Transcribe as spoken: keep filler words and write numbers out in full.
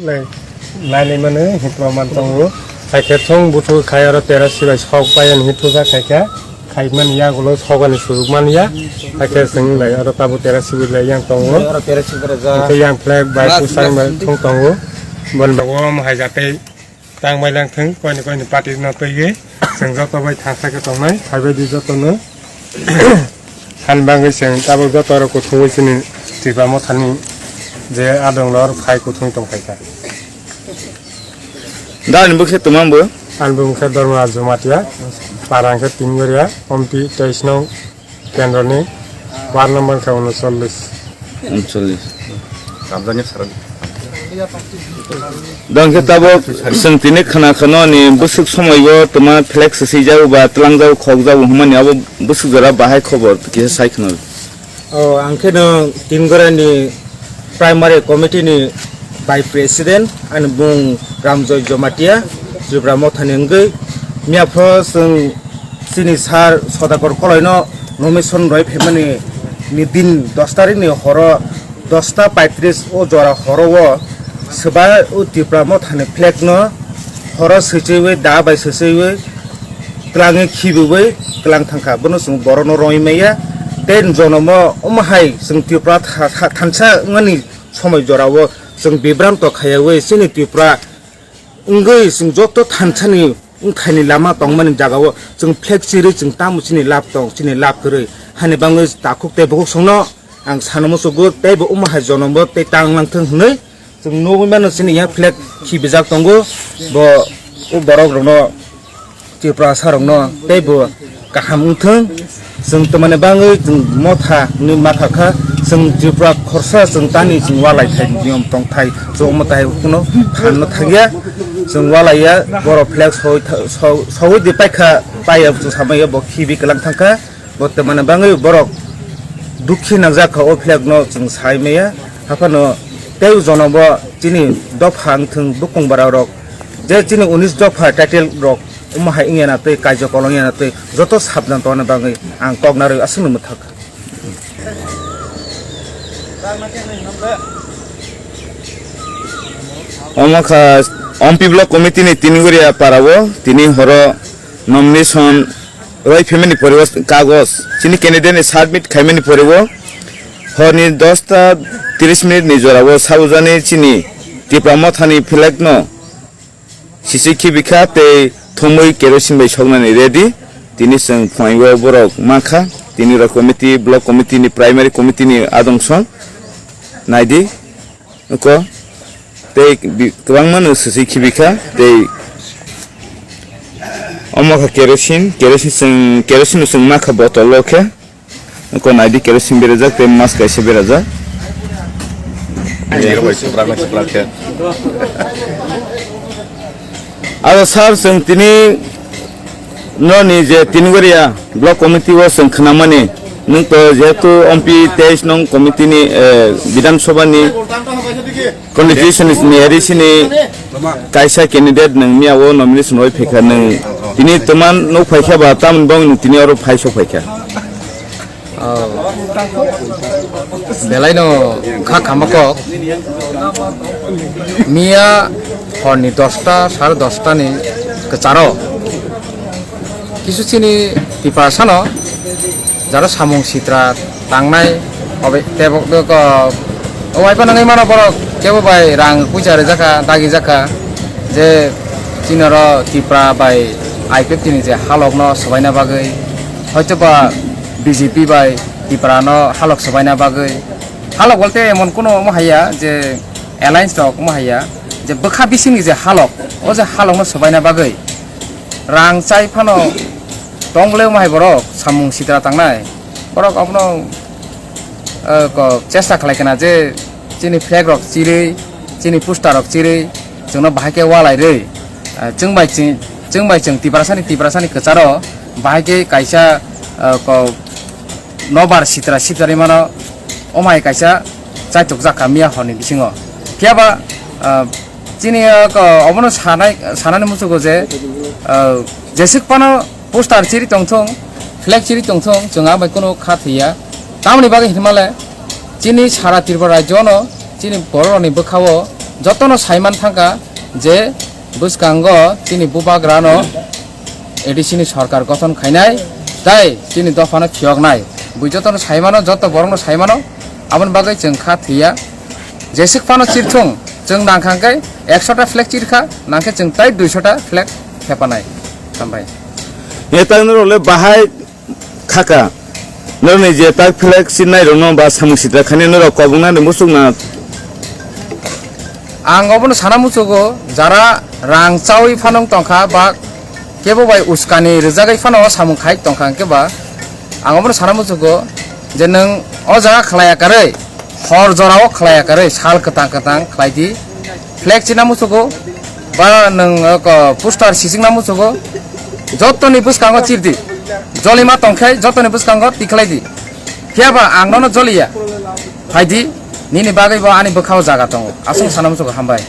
Lai, lai lai mano, hitma man tongo. Haikhe thung buthu khai oro terasi bai sok pai ani hithusa khaikha. Khaimani yagulo sogani sujuk manya. Haikhe chwng lai oro tabuk terasi bai lai yang tongo. Oro terasi bai rajak. Haikhe yang flag bai kusang bai thung tongo. Bon bagom hai jatei tang bai lang thung, koini koini party no twiwi. Chwng joto bai thangsa khe tongnai, phaibai di jotono. Han bangwi chwng tabuk joto rok kuthumwi chini Tipra Mothani je adong lor phai kuthumwi tong phaikha. Dani bwkhe tumang bo? Ani bwkhe Dharmaraj Jamatia, para hwnkhe Tinggoria, Ompi teis nong kendroni, ward number khe unochollis. Unochollis. Dong khe tabuk chwng tini khna khano ni bwswk somoi o twma flex swijak ba twlangjak khokjak hwnmani abo bwswk jora bahai khobor kisa sai khna. O ang khe no Tingorani primary committee ni vice president ani bung Ramjoy Jomatia Tripura Mothani wngwi mia pho chwng chini sir Sodakor Koloino nomination roi phaimani ni din dos tarikh ni horo dosta paitris o jora horo o swbai o Tipra Mothani flag no horo swchaiwi da bai swchaiwi twlangwi khibiwi twlang thangkha. Bono chwng borokno roi maya tei jonomo omo hai chwng Tipra tha-, tha-, thansa wngmani somoi jora o chwng bibranto khaiyawi chini Tipra wngwi chwng joto thansani wngthaini lama tongmani jagao chwng flag chirwi chwng tamo chini lab tong, chini lab kwrwi hani bangwi takhuk tei bukhuk songno ang sana muchungo tei bo omo hai jonomo tei tang langthwng hwnwi chwng nugwi mano chini yang flag khibijak tongo bo o borok rokno Tiprasa rokno tei bo kaham wngthwng. Chwng twmani bangwi chwng motha hwnwi ma kha kha, chwng Tripura khorsa chwng tani chwng walai thai niyom tong thai, chwng omo tai phano phan no thang ya, chwng walai ya, borok flag soi tha-, so-, soi di paikha, paiya chwng samai ya, bo khibi kwlang thang kha, bo twmani bangwi borok dukhi nangjak kha o flag no chwng sai maya, haphano tei jono bo chini dopha wngthwng bukung bara rok je chini unis dopha title rok omo hai wngya na twi, kaijo kolong ya na twi, joto sabdan tongna bagwi ang kok narwi aswkno mwthak. Omo kha Ompi Block Committee ni Tiniguria para o tini horo nomination roi phaimani pore o kagoj chini candidate ni submit khaimani pore o horni dosta tris minute ni jora o sabujani chini Tipra Mothani flag no sisi khibikha tei thumwi kerosene bai soknani ready. Tini chwng phunaio borok mankha, tini rok committee, block committee ni, primary committee ni adong song naidi uko tei bi-, kwbangma no sisi khibikha tei omo kha kerosene, kerosene chwng, kerosene no chwng makha bottle o khe. Ko naidi kerosene berajak tei mask kaisa berajak. Aro sir, chwng tini noni je Tiniguria block committee o chwng khnamani, nwng to jehetu Ompi teis nong committee ni, eh, Bidhan Sabha ni constitution ni A D C ni kaisa candidate nwng miya o nomination roi phaikha, nwng tini twman nuk phaikha ba tamoni bangwi nwng tini oro phai sok phaikha? Oh. Belai no kha khama kok. Miya horni dosta, sare dosta ni kwcharo kisu chini Tiprasa no jaro samung sitra tangnai, obe tebo, ko, o bai phano nai mano borok kebo bai rang puisa rijak kha, dagi jak kha je chini oro Tipra bai I P F T ni je halok no swbaina bagwi, hoito ba B J P bai Tipra no halok swbaina bagwi, halok bolte emon kuno omo haiya je alliance rok omo haiya je bwkha bisingni je halok, o je halok no swbaina bagwi rang chai phano tong le omo hai borok samung sitra tangnai. Borok abono, eh, ko chesta khlai kana je chini flag rok chirwi, chini poster rok chirwi, chwngno bahai khe walai rwi, eh, chwng bai chwng, chwng bai chwng Tiprasani, Tiprasani kwcharo bahai khe kaisa, eh, ko nobar sitra sitrani mano, omo hai kaisa chaitok jak kha miya horni bisingo. Phiya ba, ah, chini, ah, ko, obono sanai, sanani muchugo je, ah, jeswk phano poster chiri tongthung, flag chiri tongthung, chwng abai kunu kha thwiya. Tamoni bagwi hinmale, chini sara Tripura rajyo no, chini borok rokni bwkha o, Jotono saiman thangkha je bwskango chini bubagrano A D C ni sorkar gothon khainai, tai chini dophano phiyoknai. Bui jotono saimano, joto borokno saimano, aboni bagwi chwng kha thwiya. Jeswk phano chirthung, chwng nangkha hwnkhe ekshota flag chirkha, nangkhe chwng tai duishota flag thepanai. Hambai. Netanurok le bahai khaka. Norokni je tak flag sinai rokno ba samung sitra khani norok kobongnani muchungna. Ang obono sana muchugo, jara rang chawi phanong tongkha ba kebo bai uskani rwjagwi phano samung khai tongkha hwnkhe ba ang obono sana muchugo je nwng o jaga khlaiya karwi, hor jorao khlaiya karwi, sal kwtang kwtang khlai di. Flag china muchugo, ba nwng, o, ko, poster sisingna muchugo, jotoni bwskango chirdi. Jolima tongkhe jotoni bwskango tikhlai di. Phiya ba ang nono joliya. Phaidi, nini bagwi bo ani bwkhao jaga tongo. Aswk sana muchugo, hambai.